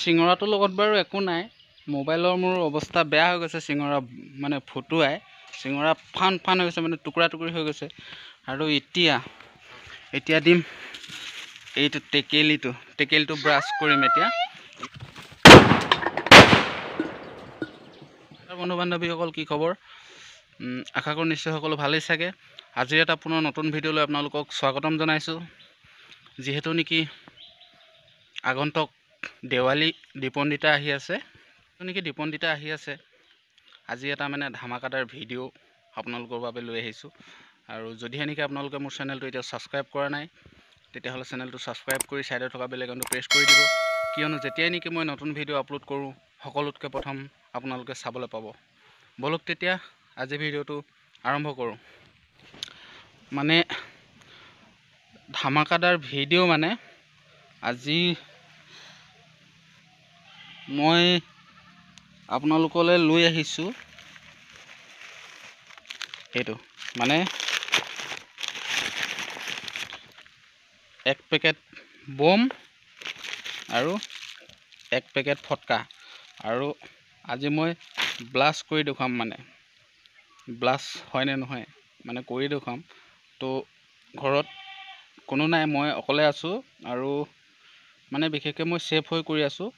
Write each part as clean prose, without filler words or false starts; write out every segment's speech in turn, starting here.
চিঙৰাটোৰ লগত বাৰু একো নাই, মোবাইলৰ মোৰ অৱস্থা বেয়া হৈ গৈছে, চিঙৰা মানে ফুটুৱাই চিঙৰা ফান ফান হৈ গৈছে, মানে টুকুৰা টুকুৰি হৈ গৈছে। আৰু এতিয়া এতিয়া দিম এইটো টেকেলিটো, টেকেলিটো ব্ৰাছ কৰিম এতিয়া। বন্ধু বান্ধৱীসকল, কি খবৰ? আশা কৰোঁ নিশ্চয় সকলো ভালেই চাগে। আজিৰ এটা পুনৰ নতুন ভিডিঅ'লৈ আপোনালোকক স্বাগতম জনাইছোঁ। যিহেতু নেকি আগন্তুক দেৱালী দীপন্দিতা আহি আছে, নেকি দীপন্দিতা আহি আছে, আজি এটা মানে ধামাকাদাৰ ভিডিঅ' আপোনালোকৰ বাবে লৈ আহিছোঁ। আৰু যদিহে নেকি আপোনালোকে মোৰ চেনেলটো এতিয়া ছাবস্ক্ৰাইব কৰা নাই, তেতিয়াহ'লে চেনেলটো ছাবস্ক্ৰাইব কৰি ছাইডত থকা বেল আইকনটো প্ৰেছ কৰি দিব, কিয়নো যেতিয়াই নেকি মই নতুন ভিডিঅ' আপলোড কৰোঁ সকলোতকৈ প্ৰথম আপোনালোকে চাবলৈ পাব। ব'লক তেতিয়া আজি ভিডিঅ'টো আৰম্ভ কৰোঁ। মানে ধামাকাদাৰ ভিডিঅ' মানে আজি মই আপোনালোকলৈ লৈ আহিছোঁ এইটো মানে এক পেকেট বম আৰু এক পেকেট ফটকা। আৰু আজি মই ব্লাষ্ট কৰি দেখুৱাম, মানে ব্লাষ্ট হয়নে নহয় মানে কৰি দেখুৱাম। তো ঘৰত কোনো নাই, মই অকলে আছোঁ আৰু মানে বিশেষকৈ মই ছেফ হৈ কৰি আছোঁ,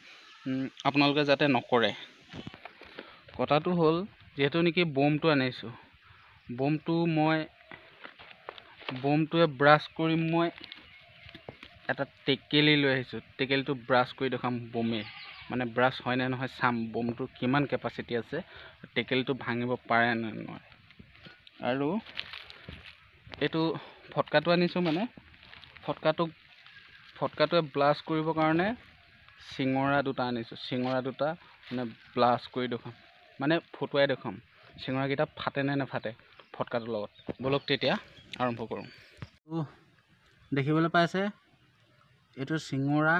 আপোনালোকে যাতে নকৰে। কথাটো হ'ল যিহেতু নেকি বমটো আনিছোঁ, বমটো মই বমটোৱে ব্ৰাছ কৰিম। মই এটা টেকেলি লৈ আহিছোঁ, টেকেলিটো ব্ৰাছ কৰি দেখুৱাম বমে, মানে ব্ৰাছ হয়নে নহয় চাম, বমটোৰ কিমান কেপাচিটি আছে, টেকেলিটো ভাঙিব পাৰে নে নোৱাৰে। আৰু এইটো ফটকাটো আনিছোঁ, মানে ফটকাটোৱে ব্লাষ্ট কৰিবৰ কাৰণে চিঙৰা দুটা আনিছোঁ। চিঙৰা দুটা মানে ব্লাষ্ট কৰি দেখুৱাম, মানে ফুটুৱাই দেখুৱাম চিঙৰাকেইটা ফাটে নে নাফাটে ফটকাটোৰ লগত। ব'লক তেতিয়া আৰম্ভ কৰোঁ। দেখিবলৈ পাইছে এইটো চিঙৰা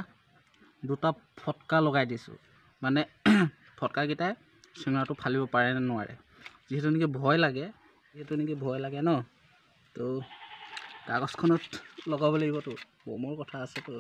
দুটা ফটকা লগাই দিছোঁ, মানে ফটকাকেইটাই চিঙৰাটো ফালিব পাৰে নে নোৱাৰে। যিহেতু নেকি ভয় লাগে, যিহেতু নেকি ভয় লাগে ন, তো কাগজখনত লগাব লাগিবতো, বমৰ কথা আছেতো।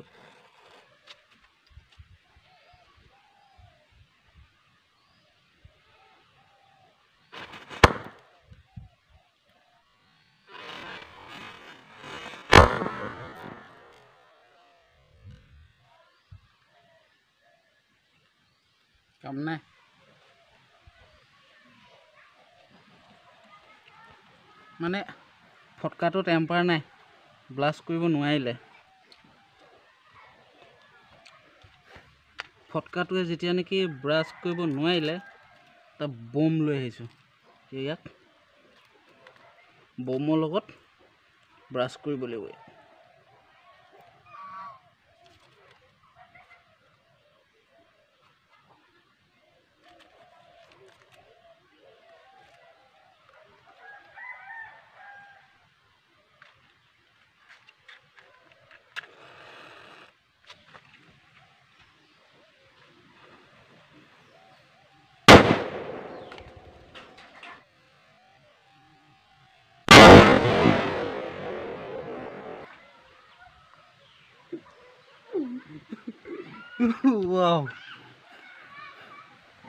কাম নাই, মানে ফটকাটো টেম্পাৰ নাই, ব্লাষ্ট কৰিব নোৱাৰিলে। ফটকাটোৱে যেতিয়া নেকি ব্ৰাছ কৰিব নোৱাৰিলে, এটা বম লৈ আহিছোঁ, ইয়াক বমৰ লগত ব্ৰাছ কৰিব লাগিব।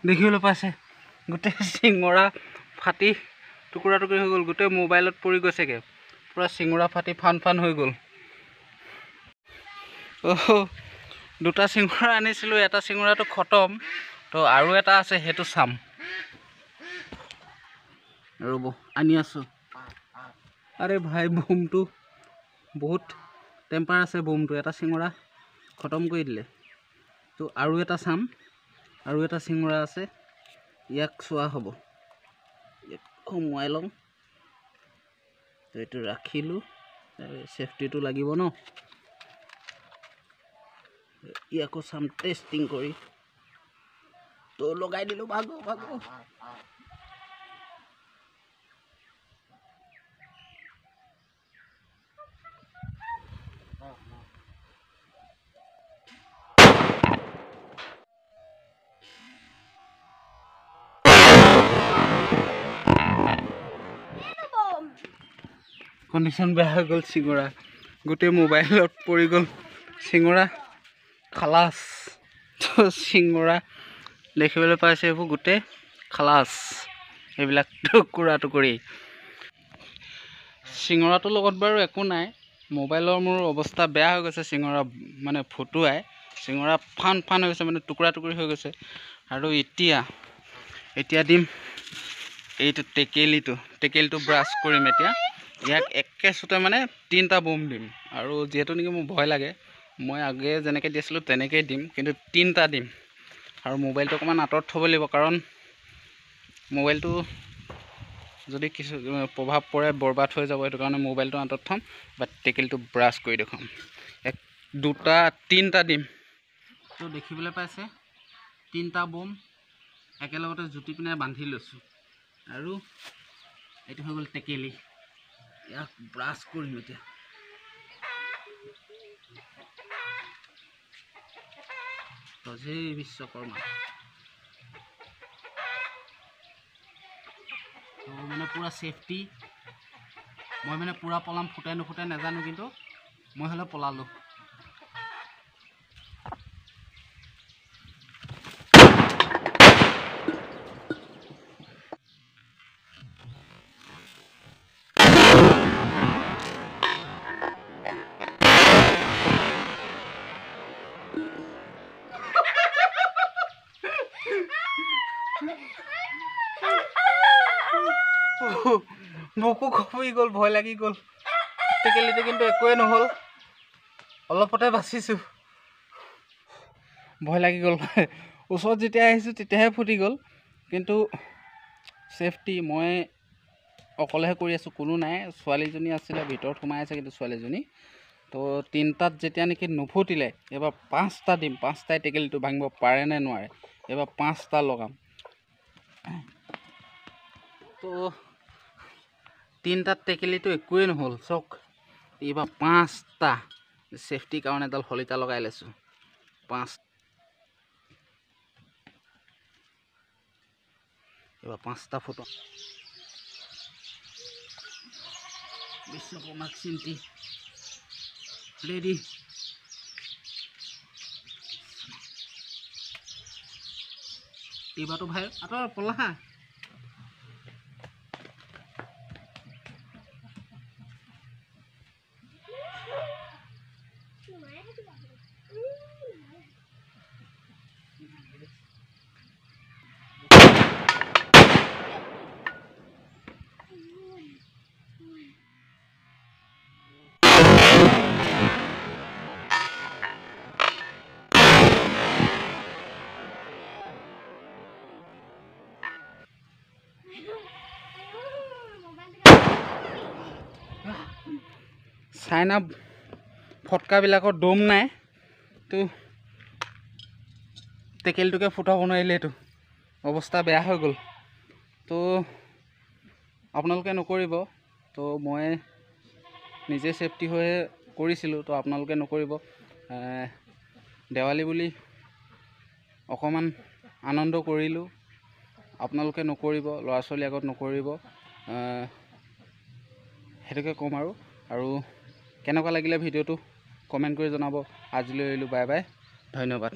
দেখিবলৈ পাইছে গোটেই চিঙৰা ফাটি টুকুৰা টুকুৰি হৈ গ'ল, গোটেই মোবাইলত পৰি গৈছেগৈ, পূৰা চিঙৰা ফাটি ফান ফান হৈ গ'ল। অ' দুটা চিঙৰা আনিছিলোঁ, এটা চিঙৰাটো খতম, তো আৰু এটা আছে সেইটো চাম, ৰ'ব আনি আছোঁ। আৰে ভাই, বমটো বহুত টেম্পাৰ আছে, বমটো এটা চিঙৰা খতম কৰি দিলে। তো আৰু এটা চাম, আৰু এটা চিঙৰা আছে, ইয়াক চোৱা হ'ব, ইয়াক সোমোৱাই লওঁ। তো এইটো ৰাখিলোঁ, ছেফটিটো লাগিব ন। ইয়াকো চাম টেষ্টিং কৰি। তো লগাই দিলোঁ, ভাগো ভাগো। কণ্ডিশ্যন বেয়া হৈ গ'ল, চিঙৰা গোটেই মোবাইলত পৰি গ'ল, চিঙৰা খালাচ। তো চিঙৰা দেখিবলৈ পাইছে, এইবোৰ গোটেই খালাচ, এইবিলাক টুকুৰা টুকুৰি। চিঙৰাটোৰ লগত বাৰু একো নাই। মোবাইলৰ মোৰ অৱস্থা বেয়া হৈ গৈছে, চিঙৰা মানে ফুটুৱাই চিঙৰা ফান ফান হৈ গৈছে, মানে টুকুৰা টুকুৰি হৈ গৈছে। আৰু এতিয়া এতিয়া দিম এইটো টেকেলিটো, টেকেলিটো ব্ৰাছ কৰিম এতিয়া। ইয়াক একে চোতে মানে 3টা বোম দিম। আৰু যিহেতু নেকি মোৰ ভয় লাগে, মই আগে যেনেকৈ দিছিলোঁ তেনেকৈয়ে দিম, কিন্তু 3টা দিম। আৰু মোবাইলটো অকণমান আঁতৰত থ'ব লাগিব, কাৰণ মোবাইলটো যদি কিছু প্ৰভাৱ পৰে বৰবাদ হৈ যাব। সেইটো কাৰণে মোবাইলটো আঁতৰত থ'ম, বাট টেকেলিটো ব্ৰাছ কৰি দেখুৱাম। 1 2 3টা দিম। তো দেখিবলৈ পাইছে 3টা বোম একেলগতে জুতি পিনে বান্ধি লৈছোঁ। আৰু এইটো হৈ গ'ল টেকেলি, ইয়াক ব্ৰাছ কৰিম এতিয়া। জয় বিশ্বকৰ্মা। তো মানে পূৰা ছেফটি, মই মানে পূৰা পলাম, ফুটে নুফুটে নাজানো, কিন্তু মই হ'লে পলালোঁ। বুকু কঁপি গ'ল, ভয় লাগি গ'ল। টেকেলিটো কিন্তু একোৱেই নহ'ল, অলপতে বাচিছোঁ, ভয় লাগি গ'ল। ওচৰত যেতিয়া আহিছোঁ তেতিয়াহে ফুটি গ'ল, কিন্তু ছেফটি মই অকলেহে কৰি আছোঁ, কোনো নাই। ছোৱালীজনী আছিলে ভিতৰত সোমাই আছে, কিন্তু ছোৱালীজনী তো 3টাত যেতিয়া নেকি নুফুটিলে, এইবাৰ 5টা দিম। 5টাই টেকেলিটো ভাঙিব পাৰে নে নোৱাৰে, এইবাৰ 5টা লগাম। তো 3টাত টেকেলিটো একোৱেই নহ'ল, চাওক। এইবাৰ 5টা ছেফটিৰ কাৰণে এডাল শলিতা লগাই লৈছোঁ। 5, এইবাৰ 5টা ফুটো। বিশ্বকৰ্মাক চিন্তি ৰেডি। এইবাৰতো ভাই আঁতৰ পলা। চাইনা ফটকাবিলাকৰ দম নাই, তো টেকেলিটোকে ফুটাব নোৱাৰিলে, এইটো অৱস্থা বেয়া হৈ গ'ল। তো আপোনালোকে নকৰিব, তো মই নিজে ছেফটি হৈয়ে কৰিছিলোঁ, তো আপোনালোকে নকৰিব। দেৱালী বুলি অকণমান আনন্দ কৰিলোঁ, আপোনালোকে নকৰিব, ল'ৰা ছোৱালীৰ আগত নকৰিব, সেইটোকে ক'ম। আৰু আৰু কেনেকুৱা লাগিলে ভিডিঅ'টো কমেণ্ট কৰি জনাব। আজিলৈ এৰিলোঁ, বাই বাই, ধন্যবাদ।